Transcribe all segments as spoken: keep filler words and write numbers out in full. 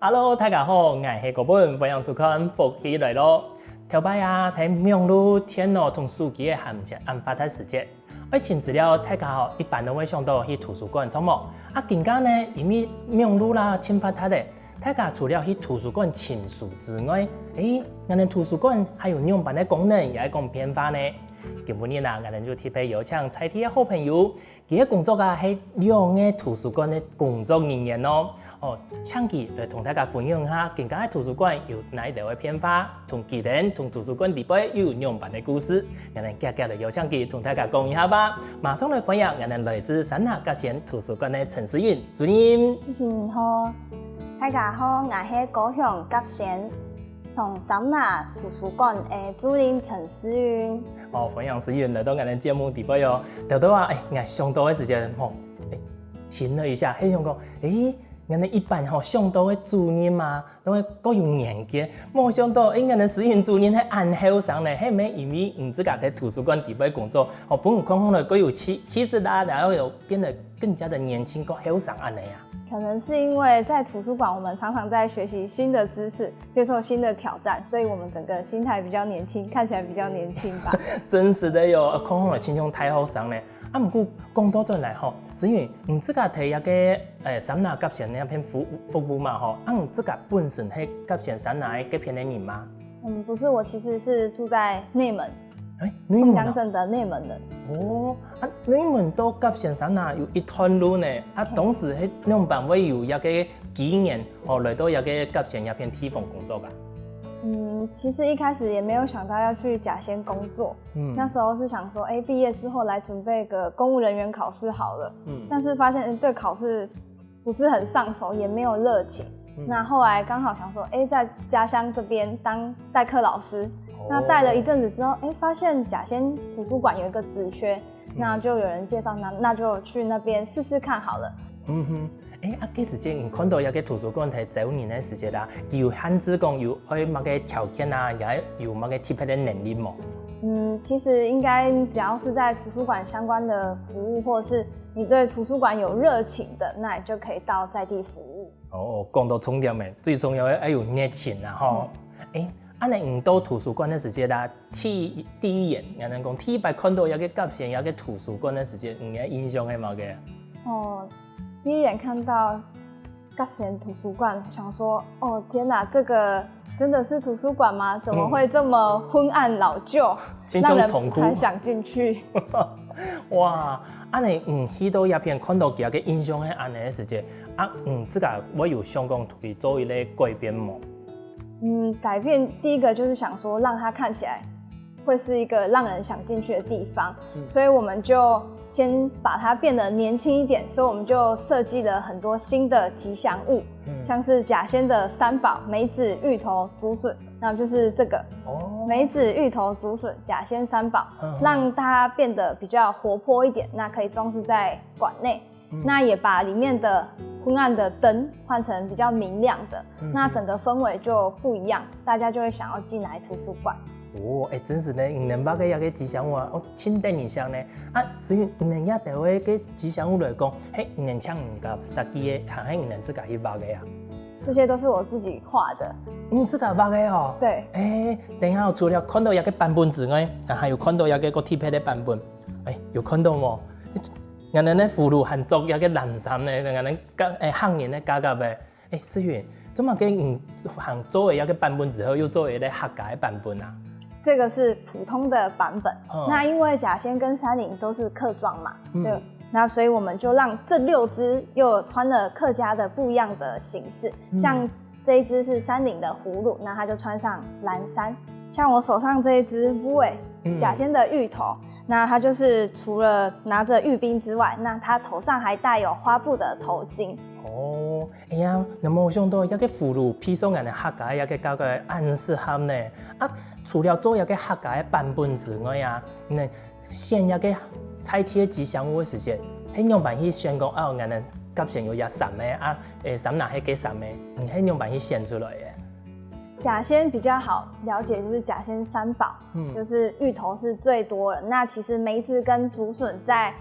Hello，大家好，𠊎係高本，歡迎收看《福氣來了》。頭擺啊，在網路、電腦同手機个行情恁發達時節，愛尋資料，大家吼一般都會想到去圖書館，著無？啊，今下呢，因為網路啦，盡發達咧，大家除了去圖書館尋書之外，誒，𠊎等圖書館還有仰般个功能，也係講變化呢？今晡日啊，𠊎等就特別邀請在地个好朋友， 佢个工作啊係兩個圖書館个工作人員哦。哦，請佢來同大家分享一下今下个圖書館有哪兜个變化，同佢等同圖書館裡背又有仰般个故事。𠊎等遽遽來邀請佢同大家講一下吧。馬上來歡迎𠊎等來自三林甲仙圖書館个陳詩韻主任。主持人好，大家好，𠊎係高雄甲仙同三林圖書館个主任陳詩韻。 哦，歡迎詩韻來到𠊎等節目裡背哦。頭頭啊，誒，𠊎想到个時節吼，誒，停了一下，係想講，誒，𠊎等一般吼想到个主任嘛，都會較有年紀，無想到，誒，𠊎等詩韻主任係恁後生呢，係毋係因為你自家在圖書館裡背工作，吼，分你看看來較有氣氣質啊，然後有變得更加的年輕，較後生恁呢啊？可能是因為在圖書館，我們常常在學習新的知識，接受新的挑戰，所以我們整個心態比較年輕，看起來比較年輕吧。真實的喲，看看來親像大學生呢。啊，毋過講倒轉來吼，詩韻你自家在這個，誒，三林甲仙那片服服務嘛吼，啊，你自家本身係甲仙三林該片个人嗎？嗯，不是，我其實是住在內門，誒，內門啊？新港鎮的內門人。哦，啊，內門到甲仙三林有一段路呢，啊，當時係仰般會有這個機緣，哦，來到這個甲仙這片地方工作啊？嗯，其實一開始也沒有想到要去甲仙工作，嗯，那時候是想說，誒，畢業之後來準備個公務人員考試好了，嗯，但是發現，嗯，對考試不是很上手，也沒有熱情。嗯，那後來剛好想說，誒，在家鄉這邊當代課老師，哦，那帶了一陣子之後，誒，發現甲仙圖書館有一個職缺，嗯，那就有人介紹，那那就去那邊試試看好了。嗯哼，誒，啊，該時節你看到這個圖書館在招人个時節啦，佢有限制講有愛麼个條件啊，也有麼个特別个能力無？嗯，其實應該只要是在圖書館相關的服務，或是你對圖書館有熱情的，那你就可以到在地服務。哦，講到重點了，最重要个愛有熱情啊，吼。嗯。誒，恁呢你到圖書館个時節啦，第第一眼，𠊎等講第一擺看到這個甲仙這個圖書館个時節，你个印象係麼个？哦，第一眼看到甲仙圖書館，想說，哦，天哪，這個真的是圖書館嗎？怎麼會這麼昏暗老舊，嗯，讓人不太想進去？親像倉庫。哇，恁呢，嗯，去到這片看到佢个印象係恁呢个時節，啊，嗯，自家會有想講去做一個改變無？嗯，改變第一個就是想說讓它看起來會是一個讓人想進去的地方，嗯，所以我們就先把它變得年輕一點，所以我們就設計了很多新的吉祥物，嗯，像是甲仙的三寶：梅子、芋頭、竹筍，那就是這個，哦，梅子、芋頭、竹筍，甲仙三寶，嗯，讓它變得比較活潑一點，那可以裝飾在館內。 嗯，那也把裡面的昏暗的燈換成比較明亮的，嗯，那整個氛圍就不一樣，大家就會想要進來圖書館。哦，誒，真實呢，你等畫个這個吉祥物啊，哦，盡得人惜呢。啊，所以你等這兜个个吉祥物來講，係你等請人家設計个，還係你等自家去畫个啊？這些都是我自己畫的。你自家畫个哦？對。誒，等一下，除了看到這個版本之外，啊，還有看到這個較特別个版本。誒，有看到無？ 𠊎等个葫蘆還著這個藍衫呢，𠊎等个，誒，客人个夾夾仔。誒，詩韻，做麼个你還做了這個版本之後，又做了一個客家个版本啊？這個是普通的版本，嗯，那因為甲仙跟三林都是客庄嘛，嗯，對，那所以我們就讓這六隻又穿了客家的不一樣的形式，嗯，像 這一隻是三林的葫蘆，那它就穿上藍衫。像我手上這一隻烏尾，嗯，甲仙的芋頭，那它就是除了拿著芋冰之外，那它頭上還戴有花布的頭巾。哦，哎呀，𠊎無想到這個葫蘆配上𠊎等客家个這個價格恁適合呢。啊，除了做這個客家个版本之外啊，你 選這個在地个吉祥物个時節，係仰般去選講，哦，𠊎等甲仙有這三個啊，誒，三林係該三個，你係仰般去選出來个？甲仙比較好了解，就是甲仙三寶，嗯，就是芋頭是最多的。那其實梅子跟竹筍在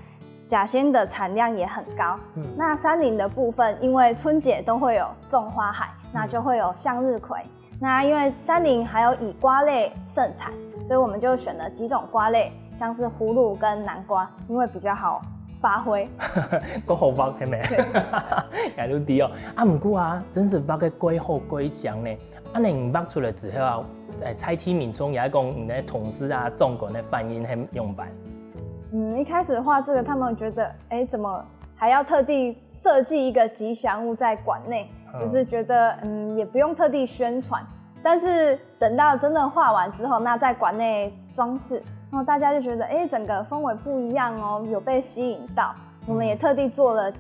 甲仙的产量也很高。那山林的部分，因为春节都会有种花海，那就会有向日葵。那因为山林还有以瓜类盛产，所以我们就选了几种瓜类，像是葫芦跟南瓜，因为比较好发挥。个好挖係咩？也都知哦。啊，毋過啊，真是挖个蓋好蓋靚呢。啊，你挖出來之後啊，誒，在地民眾也講，你的同事啊、長官的反應係仰般？嗯，一开始画这个，他们觉得，哎，怎么还要特地设计一个吉祥物在馆内？就是觉得，嗯，也不用特地宣传。但是等到真的画完之后，那在馆内装饰，然后大家就觉得，哎，整个氛围不一样哦，有被吸引到。我们也特地做了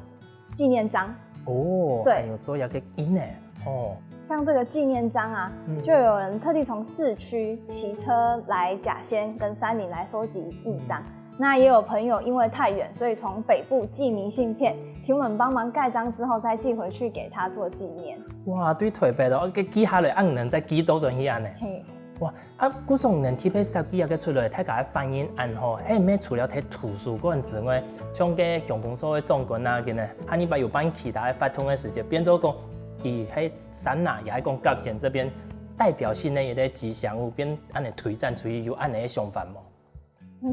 纪念章。哦，对還有做一个印呢。哦，像这个纪念章啊，就有人特地从市区骑车来甲仙跟山林来收集印章。那也有朋友因为太远，所以从北部寄明信片，请我们帮忙盖章之后再寄回去给他做纪念。哇，對台北哦，寄下來，啊，你能再寄倒轉去安呢？嘿，哇，啊，故所能特別設計个出來，大家个反應恁好，係毋係除了在圖書館之外，像个鄉公所个長官啊，今日下禮拜有辦其他个活動个時節，變做講，佢在山林也係講甲仙這邊代表性个一个吉祥物，變恁樣推展出去，有恁樣个想法無？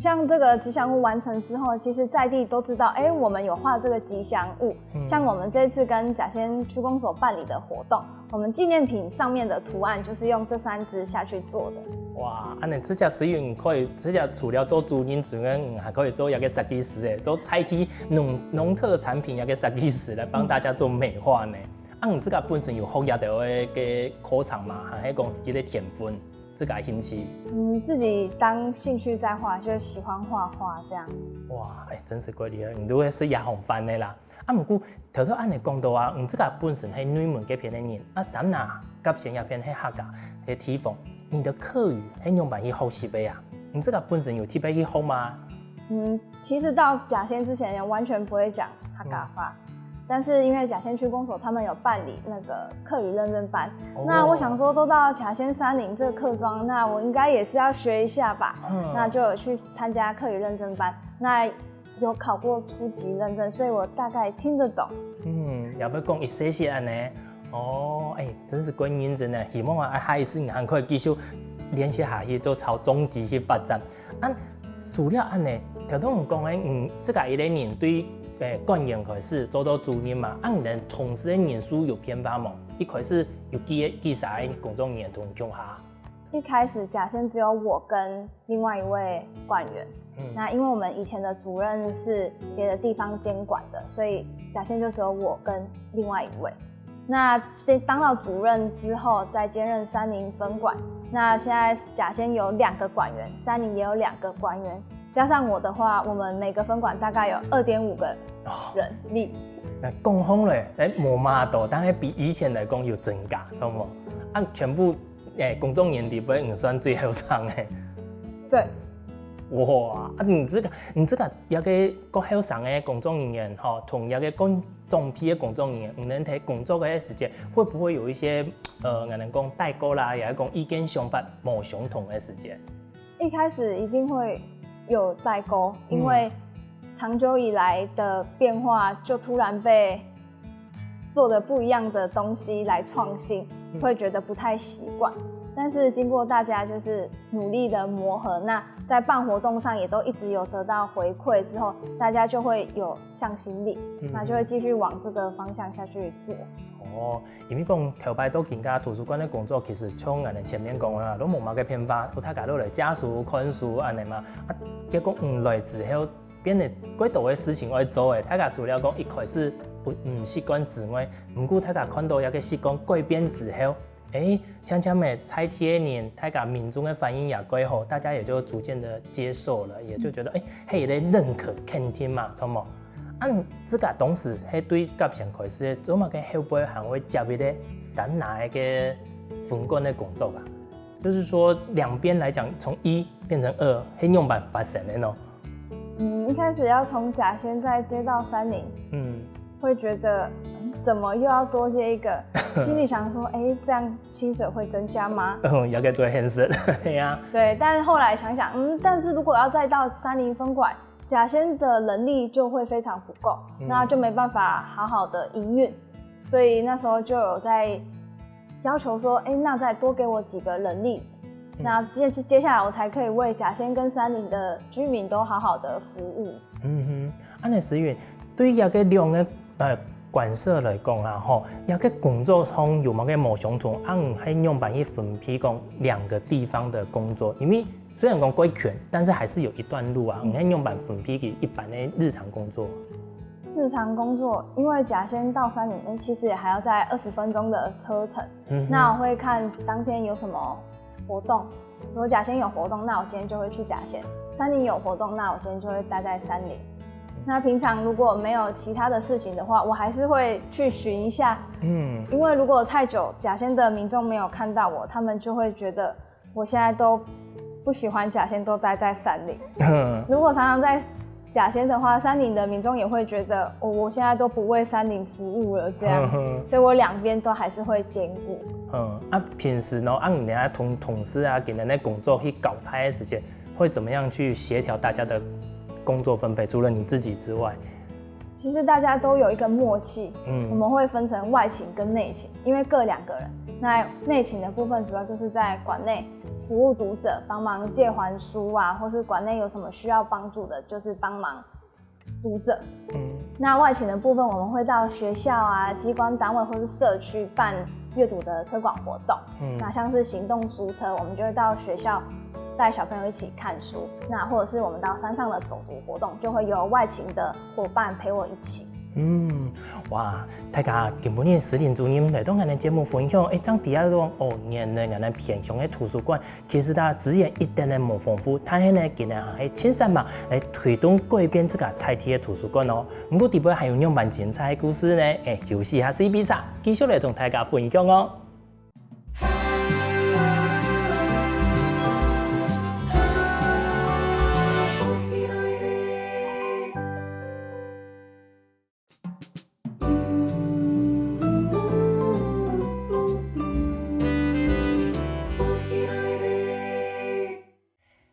像这个吉祥物完成之后，其实在地都知道，哎，我们有画这个吉祥物。像我们这次跟甲仙区公所办理的活动，我们纪念品上面的图案就是用这三只下去做的。哇，恁樣自家雖然可以，自家除了做主人之外，嗯，還可以做一个設計師誒，做在地農農特產品一个設計師來幫大家做美化呢。啊，你自家本身有學這條个个課程嗎？還係講一个天分，自家興趣？嗯，自己当兴趣在画，就是喜欢画画这样。哇，哎，真是蓋厲害！你都會食夜行飯个啦。啊，毋過頭頭恁樣講到啊，你自家本身係內門該片个人，啊，三亞、甲仙這片係客家个地方，你的客語係仰般去學習个啊？你自家本身有特別去學嗎？嗯，其实到甲仙之前也完全不会讲客家话，但是因为甲仙区公所他们有办理那个客语认证班，那我想说都到甲仙山林这个客庄，那我应该也是要学一下吧，那就有去参加客语认证班。那有考过初级认证，所以我大概听得懂。嗯，也會講一些些恁呢。哦，哎，真是蓋認真呢。希望啊，下一次你還可以繼續練習下去，都朝中級去發展。啊，除了恁呢，頭先你講个，嗯，自家一个人對誒館員開始做到主任嘛，啊，你等同事个人數有變化無？一開始有幾幾儕工作人員同你共下？一开始甲仙只有我跟另外一位馆员，那因为我们以前的主任是别的地方兼管的，所以甲仙就只有我跟另外一位。那这当到主任之后，再兼任山林分管。那现在甲仙有两个馆员，山林也有两个馆员，加上我的话，我们每个分管大概有二点五个人力。哎，講好了，哎，無嘛多，但係比以前來講有增加，知道無？啊，全部哎，工作人員裡背毋算最後生个。對，哇，啊，你這個，你這個有個較後生个工作人員吼，同有個較長輩个工作人員，你等在工作个時節，會不會有一些呃，可能講代溝啦，也係講意見想法無相同个時節？一開始一定會有代溝，因為長久以來的變化就突然被做的不一樣的東西來創新，會覺得不太習慣。但是經過大家就是努力的磨合，那在辦活動上也都一直有得到回饋之後，大家就會有向心力，那就會繼續往這個方向下去做。哦，因為講頭擺到今个圖書館个工作，其實像𠊎等前面講个啦，都無麼个變化，都大家都來借書、看書恁呢嘛。啊，結果嗯來之後，變得過多个事情愛做誒。大家除了講一開始不嗯習慣之外，毋過大家看到這個習慣改變之後，誒，漸漸个在地个人，大家民眾个反應也過好，大家也就逐漸的接受了，也就覺得誒，係一個認可、肯定嘛，著無？啊，這個當時係對甲仙開始个，做麼个後背還會接一個山林个分管个工作啊？就是說兩邊來講，從一變成二，係仰般發生个呢？嗯，一開始要從甲仙再接到山林，嗯，會覺得、嗯、怎麼又要多接一個？心裡想說，哎，這樣薪水會增加嗎？嗯，有個做現實，對呀、對，但是後來想想，嗯，但是如果要再到山林分管，甲仙的人力就会非常不够，嗯。那就没办法好好的营运，所以那时候就有在要求说，哎，那再多给我几个人力，嗯。那接接下来我才可以为甲仙跟山林的居民都好好的服务。嗯哼，恁呢思云，對於這个兩个呃館舍來講啊，吼，這个工作上有無个無相同？啊，你係仰般去分配講兩个地方的工作？因為雖然講蓋近，但是還是有一段路啊，你係仰般分配佢一般的日常工作？日常工作，因为甲仙到山里面其实也还要在二十分钟的车程，嗯哼。那我会看当天有什么活动，如果甲仙有活动，那我今天就会去甲仙；山林有活动，那我今天就会待在山林。那平常如果没有其他的事情的话，我还是会去巡一下，嗯。因为如果太久，甲仙的民众没有看到我，他们就会觉得我现在都不喜欢甲仙，都待在山里。如果常常在甲仙的话，山林的民众也会觉得，哦，我现在都不为山林服务了，这样。所以我两边都还是会兼顾。嗯，啊，平时呢，啊，你等下同同事啊，跟人家工作去交代的时间，会怎么样去协调大家的工作分配？除了你自己之外，其实大家都有一个默契，嗯。我们会分成外勤跟内勤，因为各两个人。那内勤的部分主要就是在馆内服务读者，帮忙借还书啊，或是馆内有什么需要帮助的，就是帮忙读者。嗯。那外勤的部分，我们会到学校啊、机关单位或是社区办阅读的推广活动。嗯。那像是行动书车，我们就会到学校带小朋友一起看书。那或者是我们到山上的走读活动，就会有外勤的伙伴陪我一起。嗯，哇，大家今晡日思云主任來到𠊎等節目分享，誒，正知啊講，哦，原來𠊎等偏鄉个圖書館其實啊，資源一點都無豐富，但係呢，佢等還係盡煞猛來推動改變自家在地个圖書館哦。毋過底背還有仰般精彩个故事呢？誒，休息一下，食杯茶，繼續來同大家分享哦。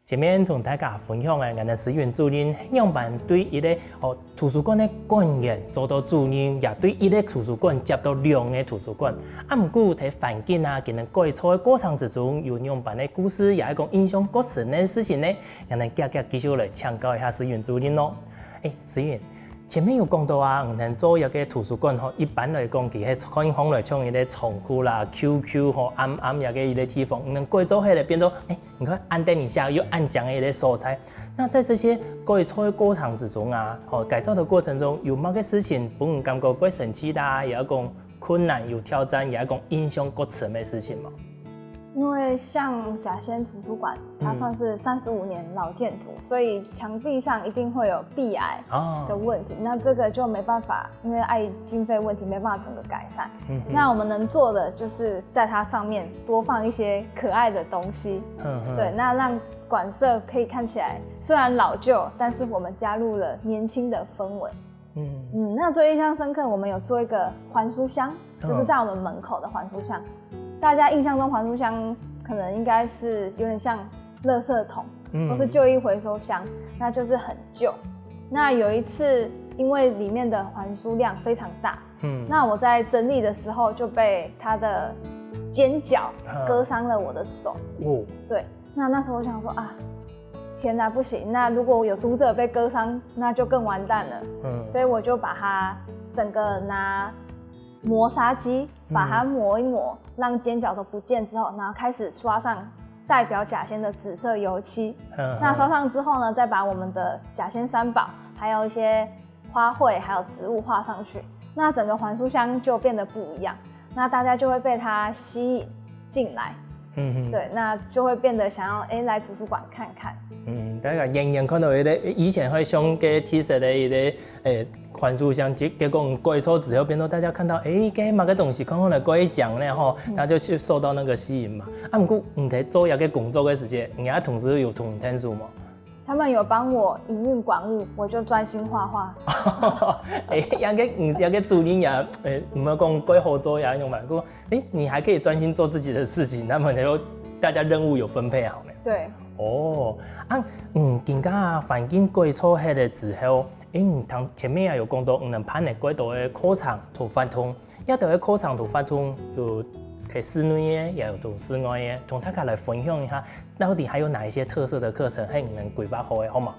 前面同大家分享个，𠊎等思云主任係仰般對一个，哦，圖書館个館員做到主任，也對一个圖書館接到兩个圖書館。啊，毋過在環境啊，佢等改造个過程之中，有仰般个故事，也係講印象較深个事情呢？𠊎等遽遽繼續來請教一下思云主任咯。誒，思云， 前面有講到啊，你等做一个圖書館吼，一般來講，佢係看起來像一个倉庫啦、Q Q吼，暗暗一个一个地方，你等改造起來變做，誒，你看恁得人惜又恁靚个一个所在。那在這些改造个過程之中啊，吼，改造的過程中有麼个事情分你感覺較神奇啦，也係講困難、有挑戰，也係講印象較深个事情無？ 因為像甲仙圖書館，它算是三十五年老建築，所以墙壁上一定會有壁癌的問題，那這個就沒辦法，因為礙於經費問題，沒辦法整個改善。那我們能做的就是在它上面多放一些可愛的東西，對，那讓館舍可以看起來雖然老舊，但是我們加入了年輕的氛圍。 嗯，那最印象深刻，我們有做一個還書箱，就是在我們門口的還書箱。大家印象中還書箱可能應該是有點像垃圾桶，或是舊衣回收箱，那就是很舊。那有一次，因為裡面的還書量非常大，那我在整理的時候就被它的尖角割傷了我的手。哦，對，那那時候我想說啊，天哪，不行！那如果有讀者被割傷，那就更完蛋了。嗯，所以我就把它整個拿磨砂機把它磨一磨，讓尖角都不見之後，然後開始刷上代表甲仙的紫色油漆。那刷上之後呢，再把我們的甲仙三寶，還有一些花卉還有植物畫上去，那整個還書箱就變得不一樣，那大家就會被它吸引進來。嗯，對，那就會變得想要，誒，來圖書館看看。嗯，大家遠遠看到有一个，以前會像个T-shirt个一个，誒，還書箱，結結果改造之後變到大家看到，誒，該麼个東西，看看來蓋靚呢吼，那就去受到那個吸引嘛。啊，毋過你在做這个工作个時節，你个同事有同你𢯭手無？ 他們有幫我營運館務，我就專心畫畫。誒，這个，嗯，這个主任也，誒，毋好講蓋好做也恁樣嘛，不過，誒，你還可以專心做自己的事情，他們就大家任務有分配好呢？對，哦，啊，嗯，今个環境改造忒了之後，誒，你頭前面也有講到，你們辦了幾多个課程同活動，這兜个課程同活動有在室內个，也有同室外个，同大家來分享一下，到底還有哪一些特色的課程，係你們規劃好个，好嗎？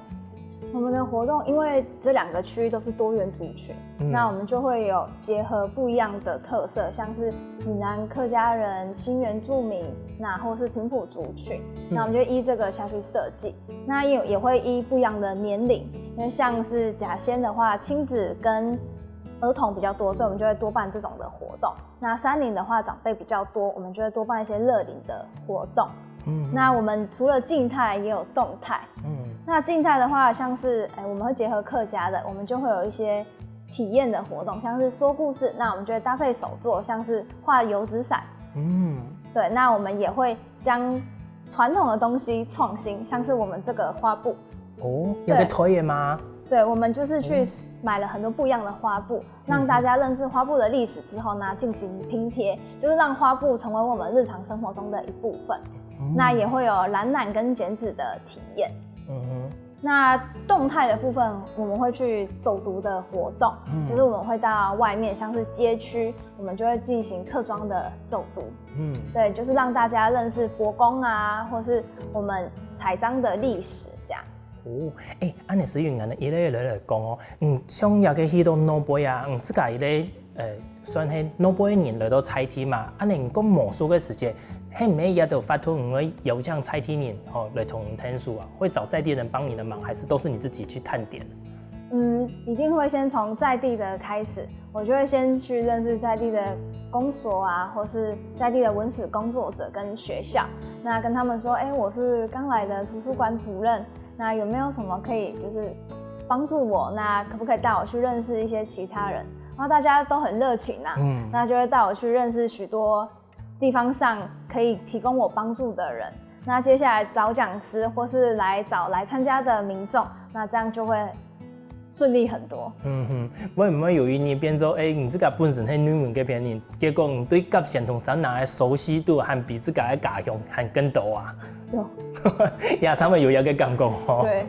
我們的活動，因為這兩個區域都是多元族群，那我們就會有結合不一樣的特色，像是閩南客家人、新原住民，那或是平埔族群，那我們就依這個下去設計。那也也會依不一樣的年齡，因為像是甲仙的話，親子跟兒童比較多，所以我們就會多辦這種的活動。那山林的話，長輩比較多，我們就會多辦一些樂齡的活動。那我們除了靜態，也有動態。那靜態的話，像是哎，我們會結合客家的，我們就會有一些體驗的活動，像是說故事，那我們就會搭配手作，像是畫油紙傘。嗯，對，那我們也會將傳統的東西創新，像是我們這個花布。哦，有个推的嗎？對，我們就是去買了很多不一樣的花布，讓大家認識花布的歷史之後呢，進行拼貼，就是讓花布成為我們日常生活中的一部分。那也會有染染跟剪紙的體驗。嗯哼。那動態的部分，我們會去走讀的活動，就是我們會到外面，像是街區，我們就會進行客庄的走讀。嗯，對，就是讓大家認識伯公啊，或是我們彩章的歷史這樣。哦，誒，恁呢，思雲，恁呢，一類一類來講哦，嗯，像這个去到外背啊，嗯，這个一類，呃，算係外背人來到在地嘛，恁呢，你講魔術个時節，係毋係也都發通，你會邀請在地人吼來同你𢯭手啊？會找在地人幫你的忙，還是都是你自己去探點？嗯，一定會先從在地的開始，我就會先去認識在地的公所啊，或是在地的文史工作者跟學校，那跟他們說，哎，我是剛來的圖書館主任，那有沒有什麼可以就是幫助我？那可不可以帶我去認識一些其他人？然後大家都很熱情啊，嗯，那就會帶我去認識許多地方上可以提供我幫助的人。那接下來找講師或是來找來參加的民眾，那這樣就會順利很多。嗯哼，會毋會有一日變做，誒，你自家本身係內門該片人，結果你對甲仙同山林个熟悉度還比自家个家鄉還更多啊？有，也差不多有一个感覺吼。對。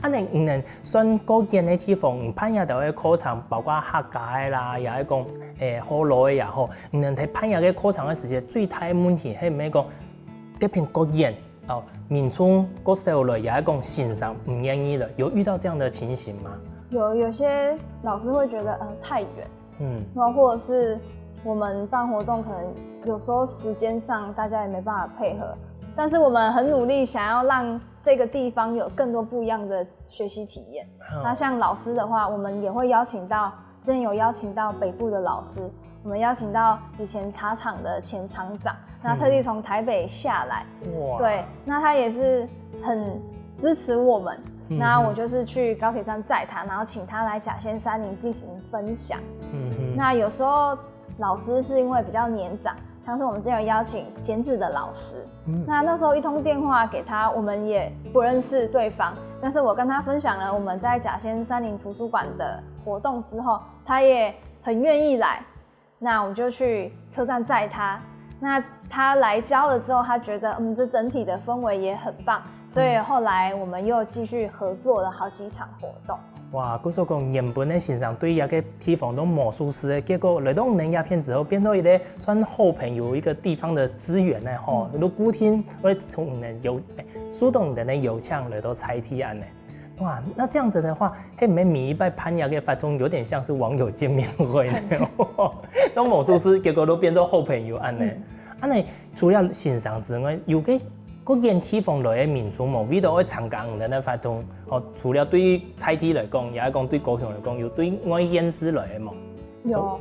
啊，你你算過遠个地方，你辦這兜个課程，包括客家个啦，也係講，誒，學老个也好，你在辦這个課程个時節，最大个問題係毋係講，這片過遠，哦，民眾過少來，也係講先生毋願意了，有遇到這樣的情形嗎？有，有些老師會覺得，呃，太遠，嗯，然後或者是我們辦活動，可能有時候時間上大家也沒辦法配合，但是我們很努力想要讓這個地方有更多不一樣的學習體驗。那像老師的話，我們也會邀請到，之前有邀請到北部的老師，我們邀請到以前茶廠的前廠長，那特地從台北下來，哇，對，那他也是很支持我們，那我就是去高鐵站載他，然後請他來甲仙山林進行分享。嗯哼，那有時候老師是因為比較年長，像是我們之前有邀請剪紙的老師，那那時候一通電話給他，我們也不認識對方，但是我跟他分享了我們在甲仙山林圖書館的活動之後，他也很願意來。那我就去車站載他。那他來教了之後，他覺得嗯，這整體的氛圍也很棒，所以後來我們又繼續合作了好幾場活動。哇，故所講原本个先生對這个地方都無熟識个，結果來到你這片之後，變到一個算好朋友，一個地方的資源呢，吼，都固定會從你个邀，誒，收到你个邀請來到在地恁呢。哇，那這樣子的話，係毋係每一擺辦這个活動有點像是網友見面會呢？都無熟識，結果都變做好朋友恁呢。恁呢，除了先生之外，有个各縣地方來个民眾無，為了愛參加你个活動，哦，除了對在地來講，也係講對高雄來講，有對外縣市來个無？有，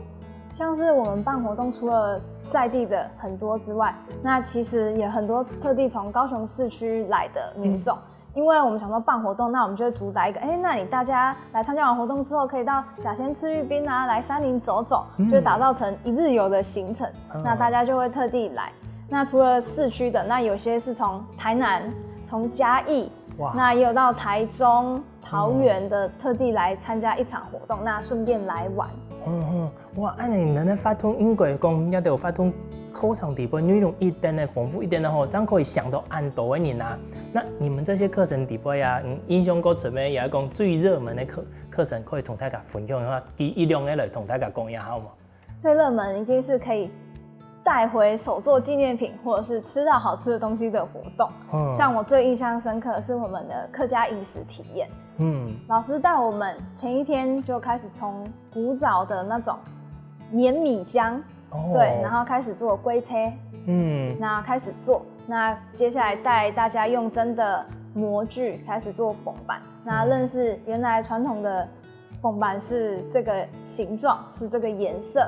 像是我們辦活動，除了在地的很多之外，那其實也很多特地從高雄市區來的民眾。因為我們想說辦活動，那我們就會主打一個，哎，那你大家來參加完活動之後，可以到甲仙赤聿冰啊，來山林走走，就打造成一日遊的行程，那大家就會特地來。那除了市區的，那有些是從台南、從嘉義，哇，那也有到台中、桃園的，特地來參加一場活動，那順便來玩。嗯嗯，哇，恁呢你个活動應該講，這兜活動課程裡背內容一定个豐富，一定个好，正可以想到恁多个人啊。那你們這些課程裡背啊，嗯，印象較深个，也係講最熱門个課課程，可以同大家分享一下，舉一兩个來同大家講一下好無？最熱門一定是可以帶回手作紀念品，或者是吃到好吃的東西的活動。嗯像我最印象深刻的是我们的客家饮食体验，嗯，老师带我们前一天就开始从古早的那种碾米浆，哦，对，然后开始做龟车，嗯那开始做，那接下来带大家用真的模具开始做缝板，那认识原来传统的缝板是这个形状，是这个颜色。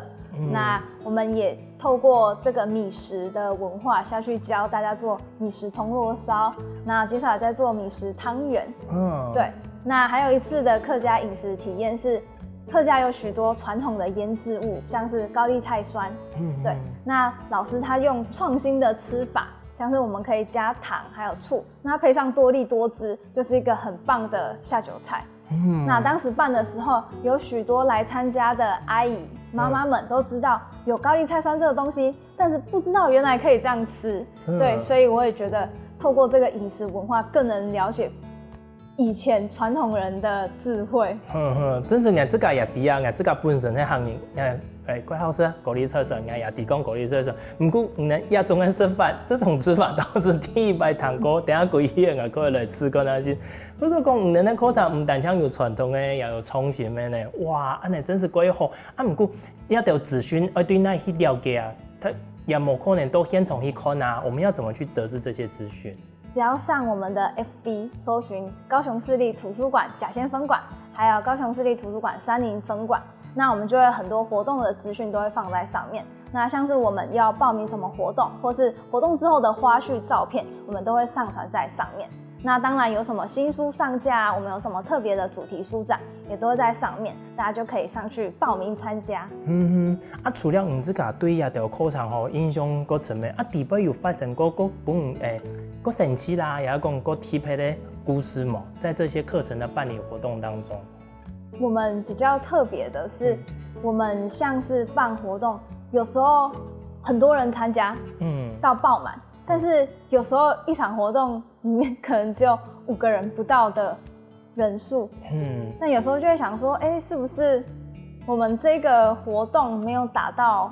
那我们也透过这个米食的文化下去教大家做米食铜锣烧，那接下来再做米食汤圆。嗯，对，那还有一次的客家饮食体验是，客家有许多传统的腌制物，像是高丽菜酸。嗯对，那老师他用创新的吃法，像是我们可以加糖还有醋，那配上多力多滋，就是一个很棒的下酒菜。嗯那当时办的时候，有许多来参加的阿姨、妈妈们都知道有高丽菜酸这个东西，但是不知道原来可以这样吃。真的对，所以我也觉得透过这个饮食文化，更能了解以前传统人的智慧。哼哼，真是𠊎自家也知啊，𠊎自家本身係客人，誒誒，怪好食啊，高麗菜酸，𠊎也知講高麗菜酸。毋過，你等這種个食法，這種吃法倒是第一擺聽過，等下過去𠊎可以來試看下先。不過講，你等个課程毋單淨有傳統个，也有創新个呢。哇，恁呢真是過好。啊，毋過這兜資訊愛對哪去了解啊？佢也無可能到現場去看啊，我們要怎麼去得知這些資訊？只要上我们的 F B 搜寻高雄市立图书馆甲仙分馆，还有高雄市立图书馆三林分馆，那我们就会很多活动的资讯都会放在上面。那像是我们要报名什么活动，或是活动之后的花絮照片，我们都会上传在上面。那当然有什么新书上架啊，我们有什么特别的主题书展，也都会在上面，大家就可以上去报名参加。嗯哼，啊，除了你自家對這兜課程吼印象較深个，啊，裡背有發生過較分誒較神奇啦，也講較特別个故事無？在這些課程的辦理活動當中，我们比较特别的是，我们像是办活动，有时候很多人参加嗯到爆满，但是有时候一场活动里面可能只有五个人不到的人数，嗯那有时候就会想说，哎，是不是我们这个活动没有达到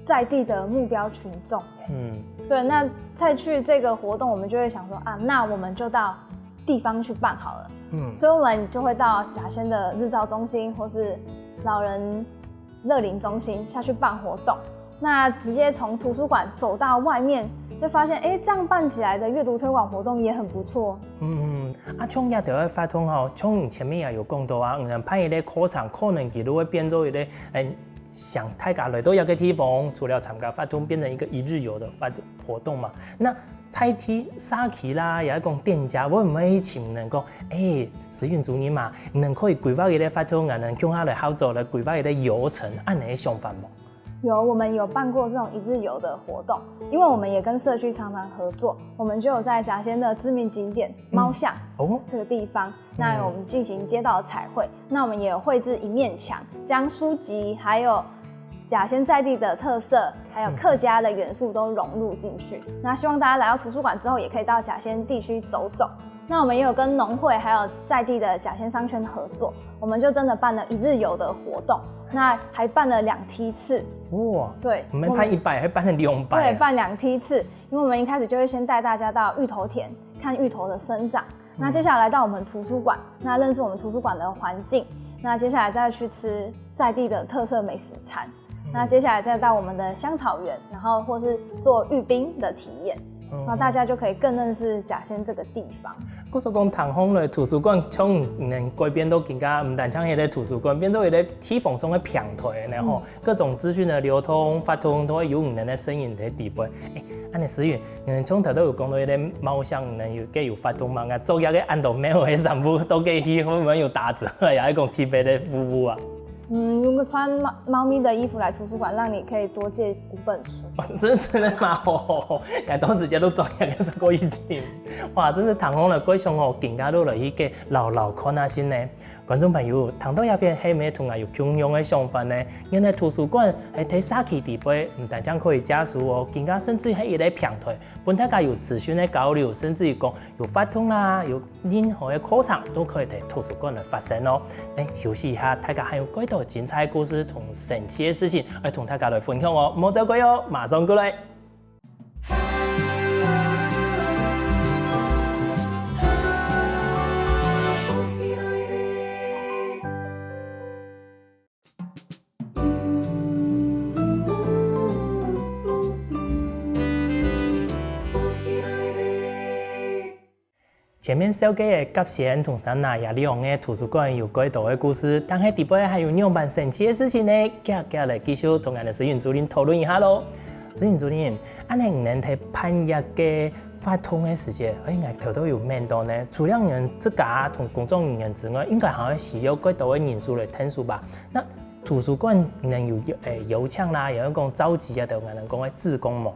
在地的目标群众？嗯对，那再去这个活动，我们就会想说啊，那我们就到地方去办好了。嗯所以我们就会到甲仙的日照中心或是老人乐龄中心下去办活动。那直接从图书馆走到外面，就发现，哎，这样办起来的阅读推广活动也很不错。嗯，啊，像這兜个活動吼，像你前面也有講到啊，你等辦一個課程，可能佢就會變做一個，嗯，像大家來到一個地方，除了參加活動，變成一個一日遊的活活動嘛。那在地社區啦，也講店家，會毋會去尋人講，哎，思雲主任嘛，你等可以規劃一個活動，啊，你等共下來合作來規劃一個遊程，恁呢个想法無？有，我们有办过这种一日游的活动，因为我们也跟社区常常合作，我们就有在甲仙的知名景点猫巷哦，这个地方，那我们进行街道彩绘，那我们也有绘制一面墙，将书籍还有甲仙在地的特色，还有客家的元素都融入进去。那希望大家来到图书馆之后，也可以到甲仙地区走走。那我们也有跟农会还有在地的甲仙商圈合作，我们就真的办了一日游的活动，那还办了两梯次。哇，对，你們辦一擺，還辦了兩擺对，啊？办两梯次，因为我们一开始就会先带大家到芋头田看芋头的生长，那接下来来到我们图书馆，那认识我们图书馆的环境，那接下来再去吃在地的特色美食餐，那接下来再到我们的香草园，然后或是做芋冰的体验，嗯那大家就可以更认识甲仙这个地方。故所講，聽起來圖書館像能改變到更加，毋單淨係一個圖書館，變做一個地方上个平台呢吼，各種資訊的流通、發通都會有你等个聲音在裡背。誒，恁呢思雲，你等像頭先有講到一個貓巷，你等有个有發通嘛，啊，做一個恁多貓个散步，到該去會毋會有打折，也係講特別个服務啊？嗯，用个穿猫猫咪的衣服来图书馆，让你可以多借五本书。真的嗎？哦，該到時節都做一個過疫情，哇，真係聽起來蓋想吼，更加落來去个老老看下先呢。觀眾朋友，聽到這片係毋係同𠊎有共樣个想法呢？原來圖書館係在社區裡背，毋單淨可以借書哦，更加甚至係一個平台，分大家有資訊个交流，甚至於講有活動啦，有任何个課程都可以在圖書館來發生哦。誒，休息一下，大家還有幾多精彩个故事同神奇个事情，愛同大家來分享哦，莫走開哦，馬上過來。 前面紹介个甲仙同山林這兩個圖書館有幾多个故事，但係底背還有仰般神奇个事情呢？遽遽來繼續同𠊎等詩韻主任討論一下囉。詩韻主任，恁樣你等在辦這個活動个時節，哎，𠊎頭頭有問到呢，除了你等自家同工作人員之外，應該還愛需要幾多个人數來𢯭手吧？那圖書館你等有，誒，邀請啦，有人講召集啊，就𠊎等講个志工無？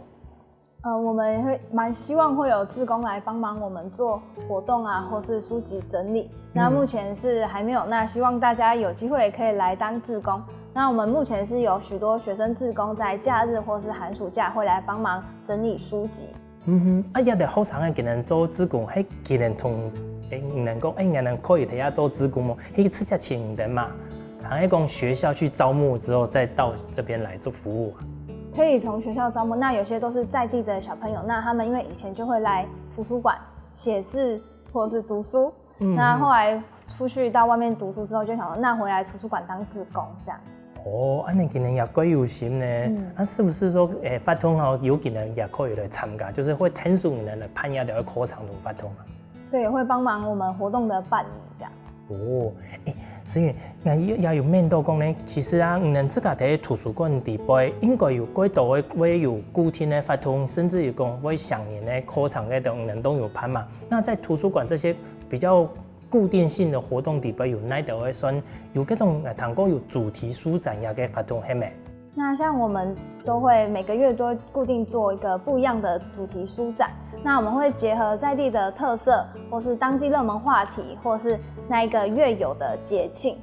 呃，我們會蠻希望會有志工來幫忙我們做活動啊，或是書籍整理。那目前是還沒有，那希望大家有機會可以來當志工。那我們目前是有許多學生志工在假日或是寒暑假會來幫忙整理書籍。嗯哼，啊，這兜學生个佢等做志工，係佢等同，誒，你等講，誒，你等可以在這做志工無？係直接請你等嘛？還係講學校去招募之後，再到這邊來做服務啊？可以從學校招募，那有些都是在地的小朋友，那他們因為以前就會來圖書館寫字或者是讀書，那後來出去到外面讀書之後，就想說，那回來圖書館當志工這樣。哦，恁樣佢等也幾有心呢。那是不是說，誒，活動吼，有佢等也可以來參加，就是會𢯭手你等來辦這兜个課程同活動啊？對，也會幫忙我們活動的辦理這樣。 哦，誒，所以𠊎也也有問到講呢，其實啊，你等自家在圖書館裡背，應該有幾多个會有固定个活動，甚至於講會成人个課程个都你等都有辦嘛。那在圖書館這些比較固定性的活動裡背，有哪兜會算有這種，呃，聽講有主題書展這個活動，係無？ 那像我們都會每個月都會固定做一個不一樣的主題書展，那我們會結合在地的特色，或是當季熱門話題，或是那一個月有的節慶。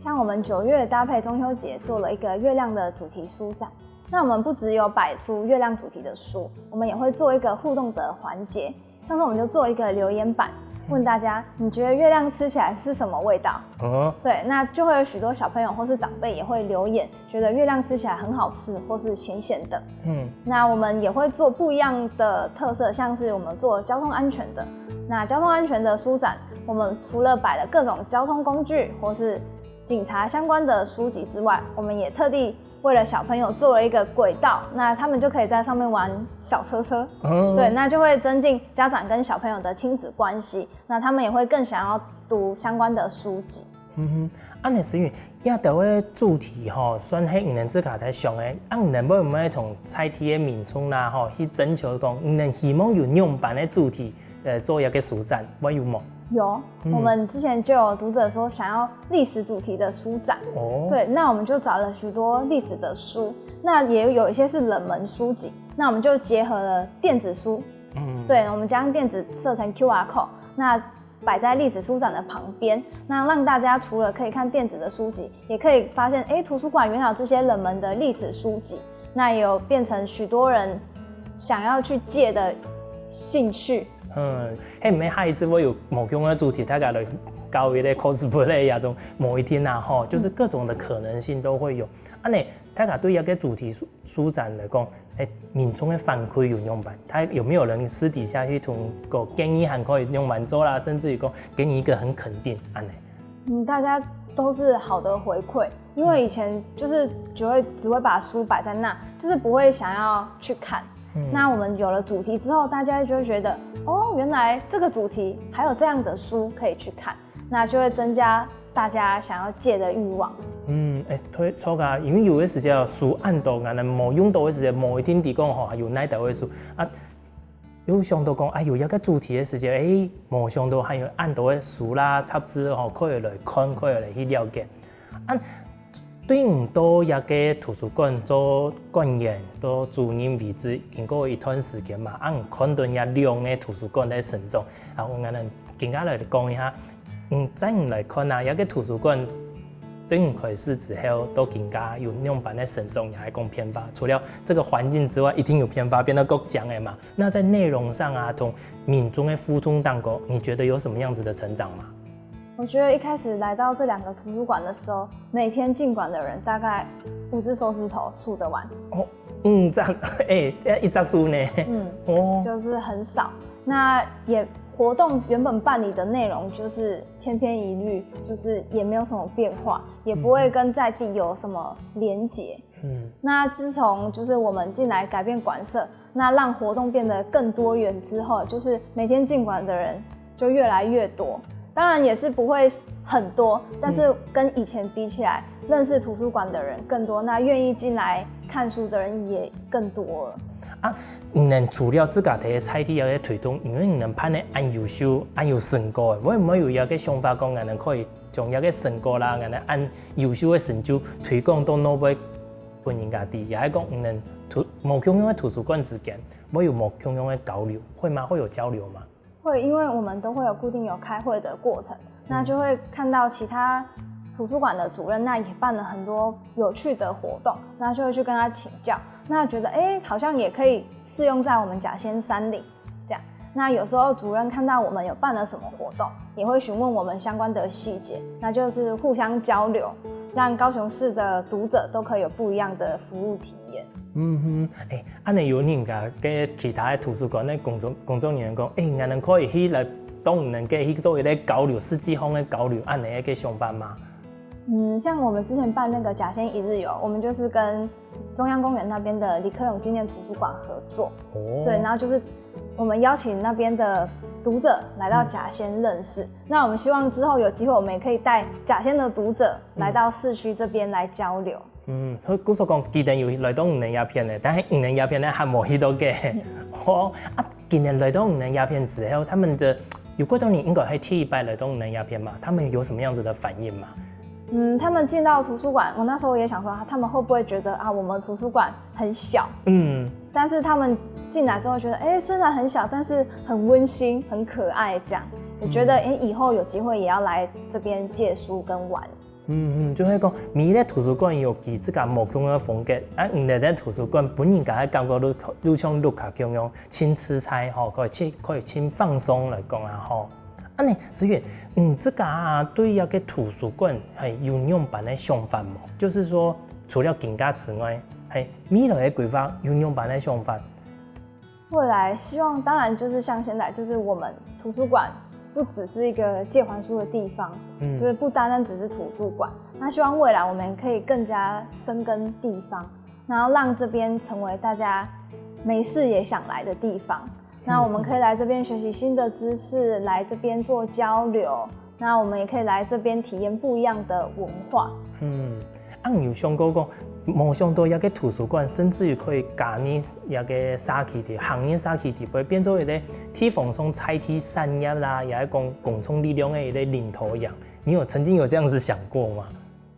像我們九月搭配中秋節做了一個月亮的主題書展，那我們不只有擺出月亮主題的書，我們也會做一個互動的環節， 像是我們就做一個留言板，問大家你覺得月亮吃起來是什麼味道？嗯，對，那就會有許多小朋友或是長輩也會留言，覺得月亮吃起來很好吃，或是鹹鹹的。嗯，那我們也會做不一樣的特色，像是我們做交通安全的。那交通安全的書展，我們除了擺了各種交通工具或是警察相關的書籍之外，我們也特地為了小朋友做了一個軌道，那他們就可以在上面玩小車車。對，那就會增進家長跟小朋友的親子關係，那他們也會更想要讀相關的書籍。嗯哼，恁樣所以這兜个主題吼，算係你等自家在想个，啊，你等會毋會同在地个民眾啦吼，去徵求講，你等希望有仰般个主題，呃，做一個書展，會有無？ 有，我們之前就有讀者說想要歷史主題的書展，哦，對，那我們就找了許多歷史的書，那也有一些是冷門書籍，那我們就結合了電子書，嗯，對，我們將電子設成QR code，那擺在歷史書展的旁邊，那讓大家除了可以看電子的書籍，也可以發現，哎，圖書館原來有這些冷門的歷史書籍，那也有變成許多人想要去借的興趣。 嗯，係毋係下一次會有無共个主題，大家來搞一個cosplay啊，種無一定啊吼，就是各種的可能性都會有。恁樣，大家對這個主題書書展來講，誒，民眾个反饋有仰般？他有沒有人私底下去同個建議，還可以仰般做啦，甚至於講給你一個很肯定，恁樣？嗯，大家都是好的回饋，因為以前就是只會只會把書擺在那，就是不會想要去看。那我們有了主題之後，大家就會覺得，哦，原來這個主題還有這樣的書可以去看，那就會增加大家想要借的慾望。嗯，誒，對，著啊，因為有个時節書恁多，𠊎等無用到个時節，無一定知講吼，有哪兜个書啊。有想到講，哎，有這個主題个時節，誒，無想到還有恁多个書啦、雜誌吼，可以來看，可以來去了解。啊，對你到這個圖書館做館員、做主任為止，經過一段時間嘛，啊，你看到這兩個圖書館在成長，啊，𠊎等今下來講一下，嗯，在你來看啊，這個圖書館對你開始之後，到今下有仰般个成長，也係講變化？除了這個環境之外，一定有變化，變到較靚个嘛。那在內容上啊，同民眾个互動當中，你覺得有什麼樣子的成長嗎？我覺得一開始來到這兩個圖書館的時候，每天進館的人大概五隻手指頭數得完。哦，嗯，這樣，哎、欸，一隻手呢？嗯，哦，就是很少。那也活動原本辦理的內容就是千篇一律，就是也沒有什麼變化，也不會跟在地有什麼連結。嗯，那自從就是我們進來改變館舍，那讓活動變得更多元之後，就是每天進館的人就越來越多。當然也是不會很多，但是跟以前比起來，認識圖書館的人更多，那願意進來看書的人也更多了。啊，你等除了自家在在地个推動，因為你等辦个恁優秀、恁有成果，會毋會有一個想法講，你等可以將這個成果啦，你等恁優秀个成就推廣到外背分人家知，也係講你等圖無共樣个圖書館之間，會有無共樣个交流，會嗎？會有交流嗎？會，因為我們都會有固定有開會的過程，那就會看到其他圖書館的主任，那也辦了很多有趣的活動，那就會去跟他請教，那覺得哎，好像也可以適用在我們甲仙山林這樣。那有時候主任看到我們有辦了什麼活動，也會詢問我們相關的細節，那就是互相交流，讓高雄市的讀者都可以有不一樣的服務體驗。嗯哼，哎，恁呢有人家个其他个圖書館个工作工作人員講，哎，𠊎等可以去來當你等个去做一個交流，實際上个交流，恁呢个想法嗎？嗯，像我們之前辦那個甲仙一日遊，我們就是跟中央公園那邊的李科永紀念圖書館合作。哦，對，然後就是我們邀請那邊的讀者來到甲仙認識。那我們希望之後有機會，我們也可以帶甲仙的讀者來到市區這邊來交流。嗯，所以故所講，既然有來到你等這片个，但係你等這片个還無去到个。哦，啊，今年來到你等這片之後，他們的有幾多人應該係第一擺來到你等這片嘛？他們有什麼樣子的反應嗎？嗯，他們進到圖書館，我那時候也想說，啊，他們會不會覺得啊，我們圖書館很小？嗯，但是他們進來之後覺得，哎，雖然很小，但是很溫馨、很可愛，這樣，也覺得，哎，以後有機會也要來這邊借書跟玩。嗯嗯，就係講，每一個圖書館有佢自家無共樣个風格，啊，你等个圖書館分人家个感覺就就像屋下共樣，盡自在吼，可以盡可以盡放鬆來講啊吼。 恁呢，思遠，你自家啊對這個圖書館係有仰般个想法無？就是說，除了今下之外，係未來个規劃有仰般个想法？未來希望當然就是像現在，就是我們圖書館不只是一個借還書的地方，嗯，就是不單單只是圖書館。那希望未來我們可以更加深耕地方，然後讓這邊成為大家沒事也想來的地方。 那我們可以來這邊學習新的知識，來這邊做交流，那我們也可以來這邊體驗不一樣的文化。嗯，恁有想過講，無想到這個圖書館甚至於可以加入這個社區裡，行業社區裡背，變做一個地方上在地產業啦，也係講公眾力量个一個領頭羊。你有曾經有這樣子想過嗎？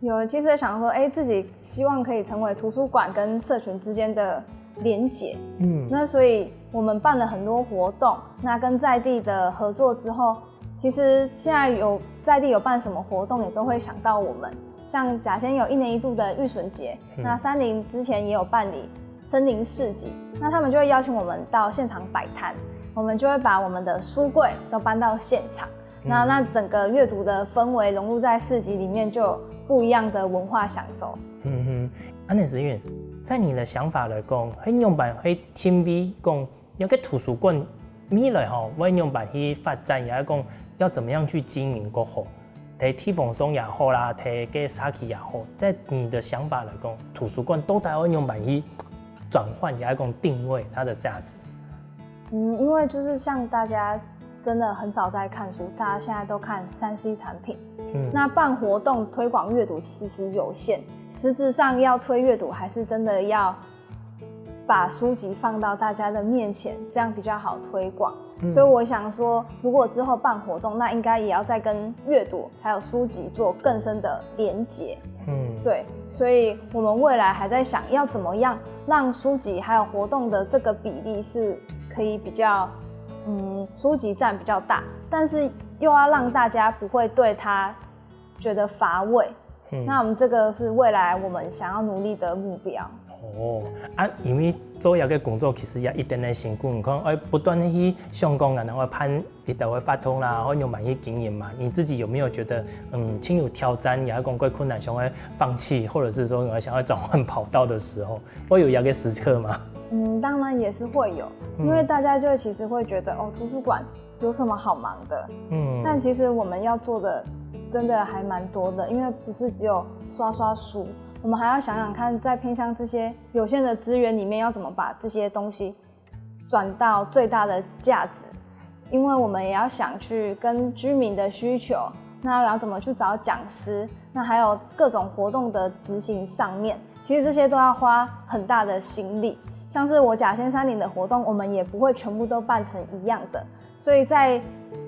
有，其實想說，哎，自己希望可以成為圖書館跟社群之間的連結。嗯，那所以我們辦了很多活動，那跟在地的合作之後，其實現在有在地有辦什麼活動，也都會想到我們。像甲仙有一年一度的玉筍節，那山林之前也有辦理森林市集，那他們就會邀請我們到現場擺攤，我們就會把我們的書櫃都搬到現場，那那整個閱讀的氛圍融入在市集裡面，就有不一樣的文化享受。嗯哼，恁呢思遠，在你的想法來講，係仰般會定位講，這個圖書館未來吼會仰般去發展，也係講要怎麼樣去經營較好？在地方上也好啦，在該社區也好，在你的想法來講，圖書館到底要仰般去轉換，也係講定位它的價值？嗯，因為就是像大家真的很少在看書，大家現在都看三C產品。嗯，那辦活動推廣閱讀其實有限，實質上要推閱讀，還是真的要把書籍放到大家的面前，這樣比較好推廣。嗯，所以我想說，如果之後辦活動，那應該也要再跟閱讀還有書籍做更深的連結。嗯，對，所以我們未來還在想要怎麼樣讓書籍還有活動的這個比例是可以比較，嗯，书籍占比较大，但是又要让大家不会对它觉得乏味。嗯，那我们这个是未来我们想要努力的目标。哦，啊，因為做這个工作其實也一定个辛苦，你看，愛不斷个去想講，然後辦一兜个活動啦，然後又滿意經營嘛。你自己有沒有覺得，嗯，盡有挑戰，也要講過困難，想要放棄，或者是說想要轉換跑道的時候，會有這个時刻嗎？嗯，当然也是会有，因为大家就其实会觉得哦，图书馆有什么好忙的？嗯，但其实我们要做的真的还蛮多的，因为不是只有刷刷书，我们还要想想看，在偏乡这些有限的资源里面，要怎么把这些东西转到最大的价值。因为我们也要想去跟居民的需求，那要怎么去找讲师，那还有各种活动的执行上面，其实这些都要花很大的心力。像是我甲仙山林的活动，我们也不会全部都办成一样的，所以在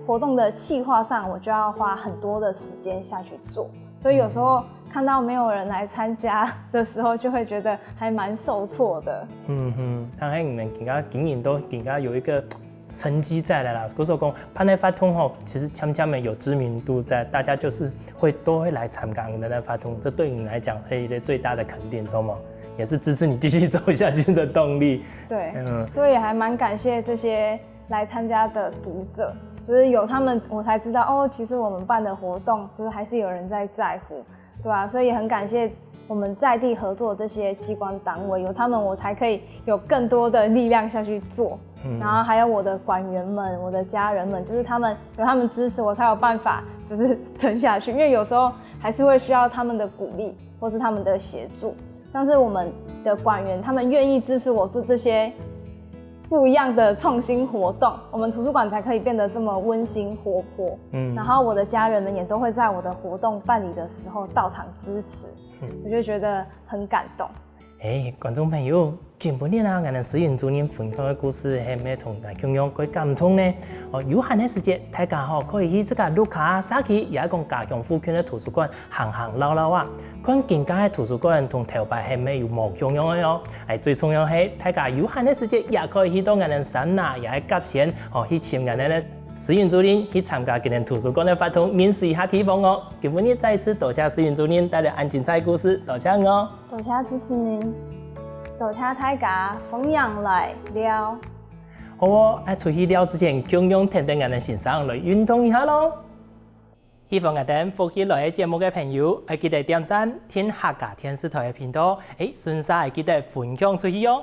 活动的企划上，我就要花很多的时间下去做。所以有时候看到没有人来参加的时候，就会觉得还蛮受挫的。嗯哼，但係你們更加經營到更加有一個成績在了啦。所以講，辦个活動吼，其實漸漸个有知名度在，大家就是會都會來參加你們的活動，這對你來講是一個最大的肯定，知道嗎？也是支持你繼續做下去的動力。对，嗯，所以还蛮感谢这些来参加的读者，就是有他们，我才知道哦，其实我们办的活动就是还是有人在在乎，对吧？所以也很感谢我们在地合作的这些机关单位，有他们我才可以有更多的力量下去做。然后还有我的馆员们、我的家人们，就是他们有他们支持，我才有办法就是撑下去。因为有时候还是会需要他们的鼓励，或是他们的协助。像是我们的馆员，他们愿意支持我做这些不一样的创新活动，我们图书馆才可以变得这么温馨活泼。嗯，然后我的家人们也都会在我的活动办理的时候到场支持，我就觉得很感动。哎，觀眾朋友，今晡日啊，𠊎等詩吟主任分享个故事，係毋係同大家共樣蓋感動呢？哦，有閒个時節，大家吼可以去這个屋下社區，也係講家鄉附近个圖書館行行尞尞啊，看今屆个圖書館同頭擺係毋係有無共樣个哦。哎，最重要係，大家有閒个時節也可以去到𠊎等山林，也係甲仙，哦，去尋𠊎等个詩吟主任，去參加佢等圖書館个活動，認識一下地方哦。今晡日再一次多謝詩吟主任帶來恁精彩个故事，多謝你哦。 多謝主持人，多謝大家，歡迎來尞。好哦，愛出去尞之前，共樣跈等𠊎等先生來運動一下咯。喜歡𠊎等福氣來个節目个朋友，愛記得點讚、訂客家電視台个頻道，誒，順續愛記得分享出去哦。